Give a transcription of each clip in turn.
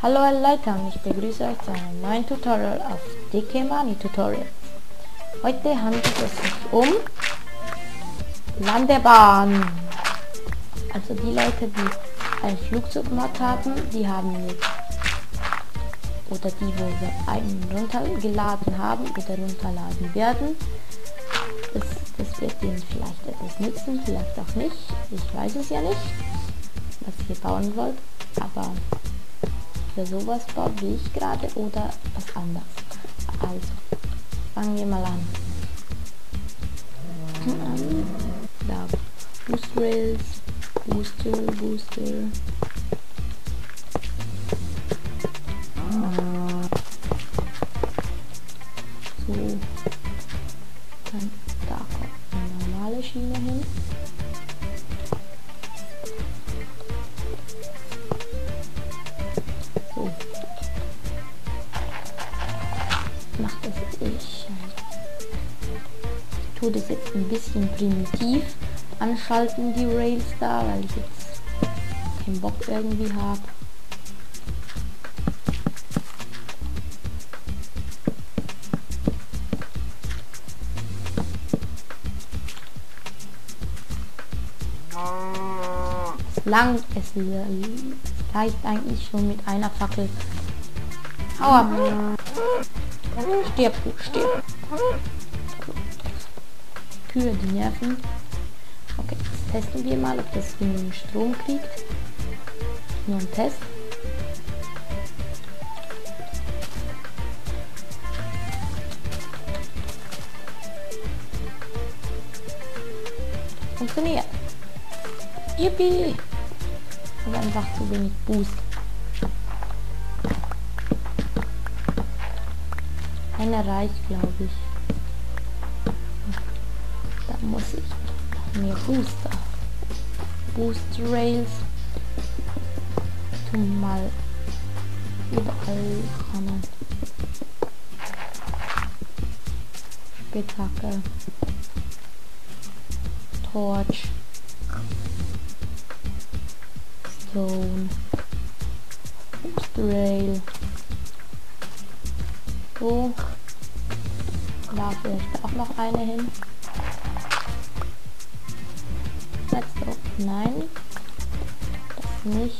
Hallo alle Leute und ich begrüße euch zu einem neuen Tutorial auf DK-Money Tutorials. Heute handelt es sich um Landebahn. Also die Leute, die ein Flugzeugmod haben, die haben jetzt, oder die, wo wir einen runtergeladen haben oder runterladen werden. Das wird ihnen vielleicht etwas nützen, vielleicht auch nicht. Ich weiß es ja nicht, was ihr bauen wollt, aber für sowas baut wie ich gerade oder was anderes. Also, fangen wir mal an. Da, Boost Rails, Booster. So, dann da kommt eine normale Schiene hin. So. Macht das ich. Ich tue das jetzt ein bisschen primitiv anschalten, die Rails da, weil ich jetzt keinen Bock irgendwie habe. Es reicht eigentlich schon mit einer Fackel. Hau ab! Stirb, stirb! Kühe, die nerven. Okay, jetzt testen wir mal, ob das genügend Strom kriegt. Nur ein Test. Funktioniert! Yippie! Und einfach zu wenig Boost. Eine reicht, glaube ich. Da muss ich noch mehr Booster. Boost Rails. Tun mal überall ran. Spitzhacke. Torch. Stone. Boost Rail. So. Da vielleicht auch noch eine hin. Jetzt so. Nein. Das nicht.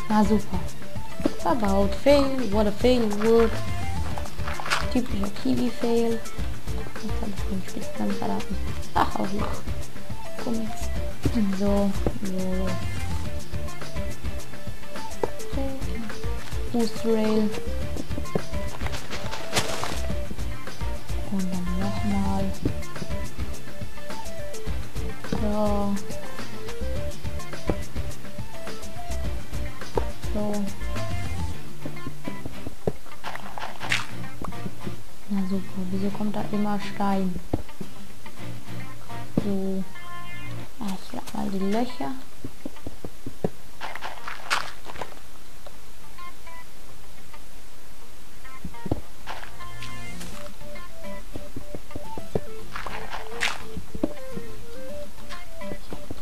Na super. Verbaut. Fail. What a fail would. Typischer Kiwi-Fail. Jetzt habe ich den Spitznamen verraten. Ach, auch nicht. Komm jetzt. So. Boost Rail. Und dann nochmal. So. Na super, wieso kommt da immer Stein? So. Ich lag mal die Löcher.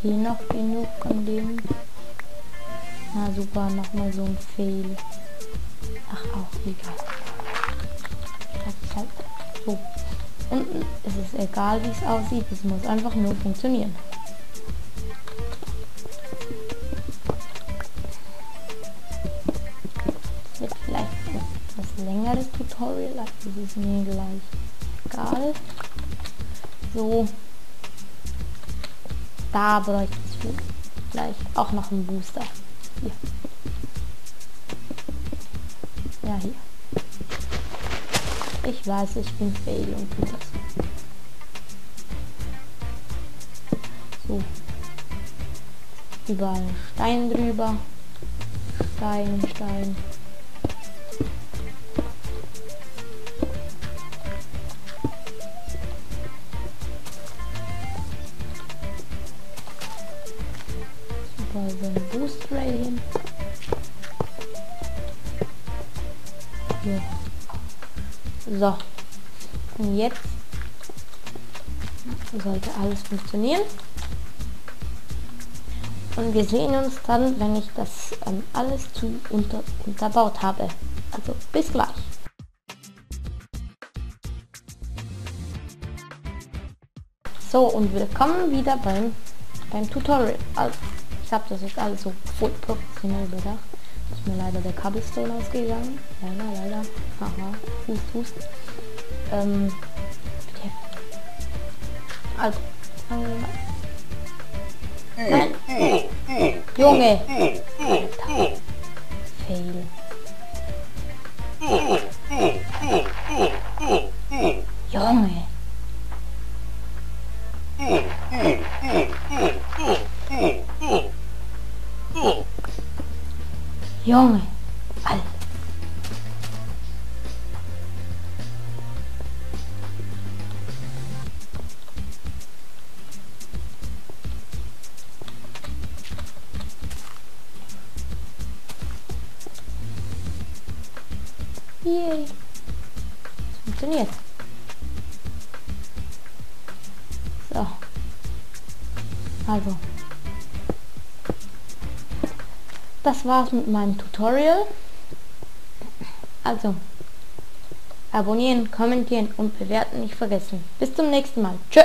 Hier noch genug an dem. Na super, nochmal so ein Fail. Ach, auch egal. Halt so. Unten ist es egal, wie es aussieht. Es muss einfach nur funktionieren. Das wird vielleicht ein etwas längeres Tutorial, aber das ist mir gleich egal. So. Da bräuchte es vielleicht auch noch einen Booster. Hier. Ja, hier. Ich weiß, ich bin fail und tue das. So. Überall Stein drüber. Stein. Super, so ein Boost Rail hin. So. Und jetzt sollte alles funktionieren. Und wir sehen uns dann, wenn ich das alles unterbaut habe. Also bis gleich. So, und willkommen wieder beim Tutorial. Also, ich habe das jetzt alles so voll professionell bedacht. Ist mir leider der Cobblestone ausgegangen. Leider. Haha, Hust. Also, fangen wir mal. Nein! Junge! Alter. Fail. Junge! Junge! Alter! Yay! Funktioniert. So. Also. Das war's mit meinem Tutorial. Also. Abonnieren, kommentieren und bewerten nicht vergessen. Bis zum nächsten Mal. Tschö!